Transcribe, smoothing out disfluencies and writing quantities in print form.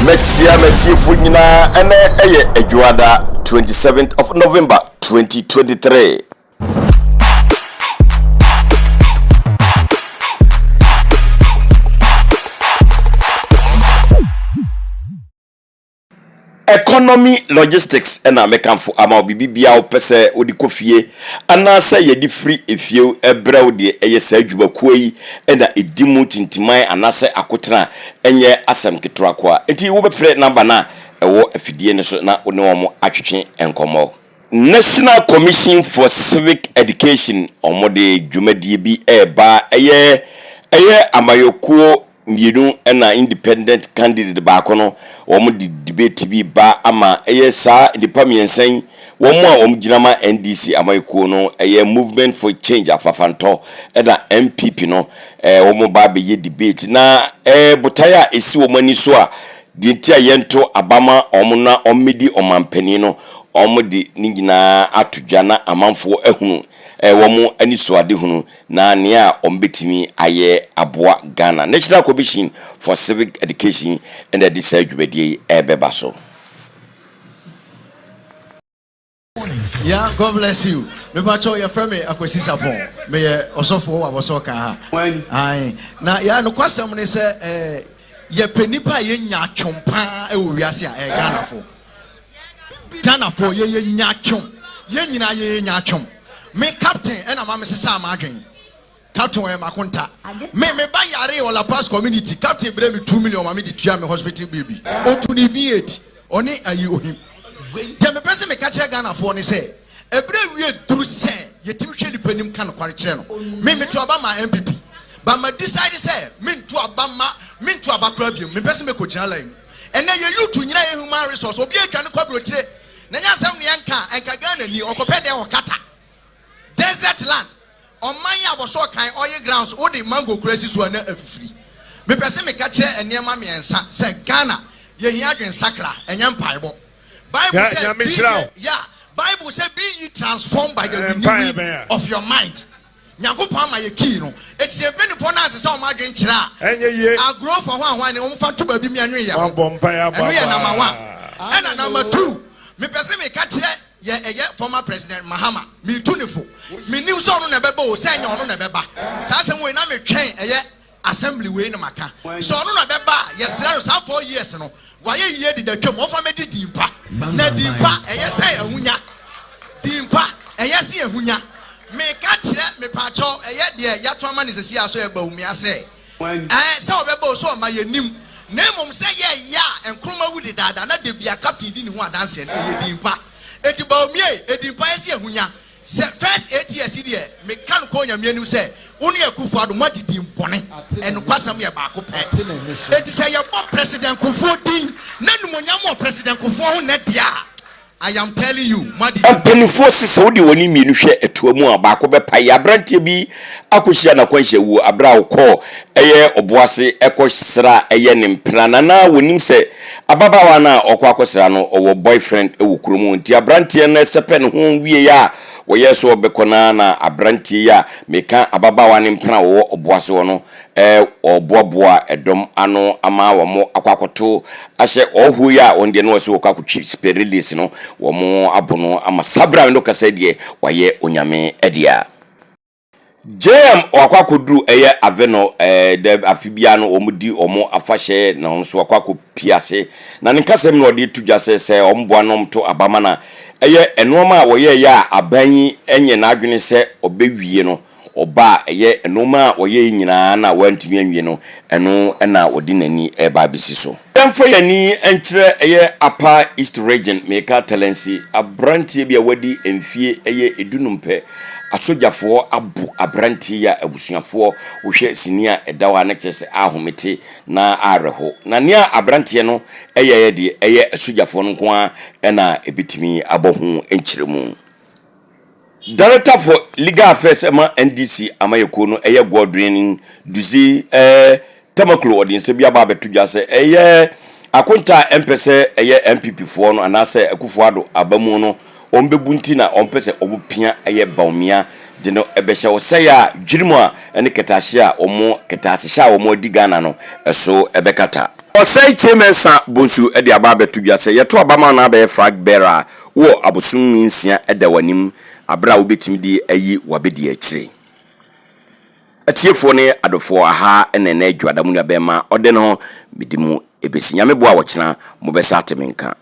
Mɛkyia m'atiefo nyinaa ɛnɛ ɛyɛ Adwuada 27th of November 2023. Economy Logistics na mekamfo ama wo biribi biara wopɛ sɛ wode kɔ fie anaasɛ yɛde firi efie brɛ wo deɛ ɛyɛ saa adwumakuo yi na ɛdi mu tintiman anaasɛ akotena ɛnyɛ asɛm ketewa koa nti wobɛfrɛ number no a ɛwɔ afidie no so na wo ne wɔn atwetwe nkɔmmɔ. National Commission for Civic Education wɔde dwumadie bi reba ɛyɛ ɛyɛ amayɔkuo mmienu ɛna independent candidate baako no wɔn de debate bi ba ama ɛyɛ saa nnipa mmiɛnsa yi wɔn a wɔn gyina ma NDC amayɔkuo no ɛyɛ Movement for Change Afafantɔ ɛna NPP no ɛɛ wɔn ba abɛyɛ debate na ɛɛ botaeɛ a ɛsi wɔn ani so a Deɛ nti a yɛnto aba ma wɔn na wɔmmɛdi ɔmanpanin no, wɔde ne nyinaa ato dwa na amanfoɔ ahunu wɔn anisoadehunu na nea wɔbɛtumi ayɛ aboa Ghana. National Commission for Civic Education na ɛde saa dwumadie yi ɛrebɛba so. Yeah, God bless you. Me pacho your friend me Akwesi Sapon. Me ye osofo wa boso ka ha. Ai. Na ya no kwasɛm ne sɛ eh yɛ pɛ nipa yɛ nya twom paa e wɔ wiase a eh Ghana fo. Ghana fo yɛ yɛ nya twom. Yɛ nyina yɛ yɛ nya twom. Me captain ɛna ma me sesa ma adwen. Captain ɔyɛ makonta. Me me ba yare wɔ La Paz community. Captain brɛ me 2 million ma me de tua me hospital bill bi. Otu ne V8. Ɔne ayi ohim. Deɛ mepɛ sɛ meka kyerɛ Ghanafoɔ ne sɛ, ɛberɛ awie duru sɛ yɛtumi hwɛ nipa anim ka nokware kyerɛ no. Me meto aba maa NPP, but ma decide sɛ mento aba mma mento aba koraa biom. Mempɛ sɛ mɛkɔ gyina line mu. Ɛnɛ yɛ youth nyinaa yɛ human resource, obiara dwane kɔ aburokyire. Na nyɛ asɛm no yɛnka a, ɛnka Ghanani ɔkɔpɛ dɛn wɔ Qatar? Desert land. Ɔman yi a wɔsɔɔ kan oil grounds wode mango koraa si so a na afifiri. Mepɛ se meka kyerɛ nneɛma miɛnsa sɛ Ghana yɛhia adwensakra ɛnyɛ mpaebɔ. Bible Ya, sɛ Nyame be nhyira ye wo. yeah Bible sɛ be ye transformed by the Eh, mpaeɛ renewing bɛn a? of your mind. Nyankopɔn ama yɛ key no. Eti yɛn mpanyinfoɔ no ansesa wɔn adwene kyerɛ a Ɛnyɛ yie. agorɔ fa hwan hwan ne wɔn fa nto baabi mmea nwen yɛn ho. Wabɔ mpaeɛ abɔ Ɛno yɛ number one. abaa. Ɛna number two, mepɛ se meka kyerɛ Yɛ ɛyɛ former president Mahama metu ne fo menim sɛ ɔno na ɛbɛba o sɛ ɛnyɛ ɔno na ɛbɛba saa asɛm wei na metwɛn ɛyɛ assembly wei na maka sɛ ɔno na ɛbɛba a yɛsrɛ no saa 4 years no wayɛ yie deda twam ɔmfa mɛdi din pa na din pa ɛyɛ sɛ ahunya din pa ɛyɛ sɛ ahunya meka kyerɛ mepaakyɛw ɛyɛ deɛ yɛato ama ne sɛsi a so yɛ Bawumia sɛ Ɛɛ, sɛ ɔbɛba o, sɛ ɔmma, yennim. Na mmom sɛ yɛyɛ a, Nkrumah wu dedaada, na da biara Captain di ne ho adanseɛ no, ɛyɛ din pa. Enti Bawumia ei, edin pa yɛ sɛ ahonya. Sɛ first 8 years yi deɛ, meka no kɔ Onyame anim sɛ, wo ne Akuffo Addo moadi din bɔne. Ɛnokwasɛm yɛ baako pɛ. Enti sɛ yɛbɔ President Kufuor din, na animuonyam wɔ President Kufuor ho nnɛ deɛ a, I am telling you, moadi din bɔne. Mpanimfoɔ se sɛ wode wɔn mmienu hwɛ atuo mu a, baako bɛpae. Aberanteɛ bi akɔhyia n'akwanhyia wuo aberɛ a ɔkɔɔ ɛyɛ ɔboase kɔsra ɛyɛ ne mpena na na wɔnim sɛ ababaawa no a ɔkɔ akɔsra no ɔwɔ boyfriend wɔ kurom hɔ nti aberanteɛ no sɛpɛ ne ho wieɛ a wɔyɛɛ sɛ ɔbɛkɔ no ara na aberanteɛ yi a meka ababaawa no mpena a ɔwɔ ɔboase hɔ no Wɔboaboa dɔm ano ama wɔakɔ akɔto ahyɛ ɔhɔhoɔ yi a wɔn deɛ na wɔsɛ wɔkɔ akɔtwi Sperilies no, wɔabo no ama saa berɛ a me ne wo kasa yi deɛ wayɛ Onyame dea. JM wakɔ akɔduru ɛyɛ Aveno ɛɛ dɛ afe biara no wɔn di wɔn afahyɛ na wɔn nso wakɔ akɔpie ase na ne nkasɛm na ɔde to dwa sɛ sɛ wɔn boa no wɔn to aba ma no a ɛyɛ nnoɔma a wɔyɛɛyɛ a aban yi nyɛ n'adwene sɛ ɔbɛwie no Ɔba a ɛyɛ nnoɔma a ɔyɛeɛ nyinaa na wantumi anwie no, ɛno na ɔde n'ani reba abɛsi so. Yɛmfa yɛn ani nkyerɛ ɛyɛ Upper East Region, meka Talensi, aberanteɛ bi a wadi mfie ɛyɛ dunum pɛ. Asogyafoɔ abo aberanteɛ yi a abusuafoɔ wohwɛ sini a ɛda hɔ a na kyerɛ sɛ ahomete na awerɛho. Na nea aberanteɛ no yɛeɛ deɛ ɛyɛ asogyafoɔ no nko ara na ɛbɛtumi abɔ ho nkyerɛmu. Director for Legal Affairs ma NDC amayɛkuo no yɛ Godwin Duze Tamaklo ɔde nsɛm bi aba abɛto dwa sɛ ɛyɛ akonta a ɛmpɛ sɛ ɛyɛ NPP foɔ no anaasɛ Akufo Addo aba mu no wɔn bɛbu nti na wɔn pɛ sɛ wɔn pia ɛyɛ Bawumia de no ɛbɛhyɛ ɔsɛeɛ a dwirim a ɛne kɛtɛaseɛ a wɔn kɛtɛasehyɛ a wɔn adi Ghana no ɛso ɛbɛkata. Ɔsɛe Kyei Mensah Bonsu de aba abɛto dwa sɛ yɛto aba ma no abɛyɛ flag bearer a, wowɔ abosom nsia da w'anim bere a wobɛtumi de ayi w'abɛdiakyire. Atiefoɔ ne adɔfoɔ, aha na ɛnɛ Dwoada mo nuabɛɛma ɔde ne ho mede mo ɛbɛsi. Nyame boa a ɔkyena mobɛsa ate me nka.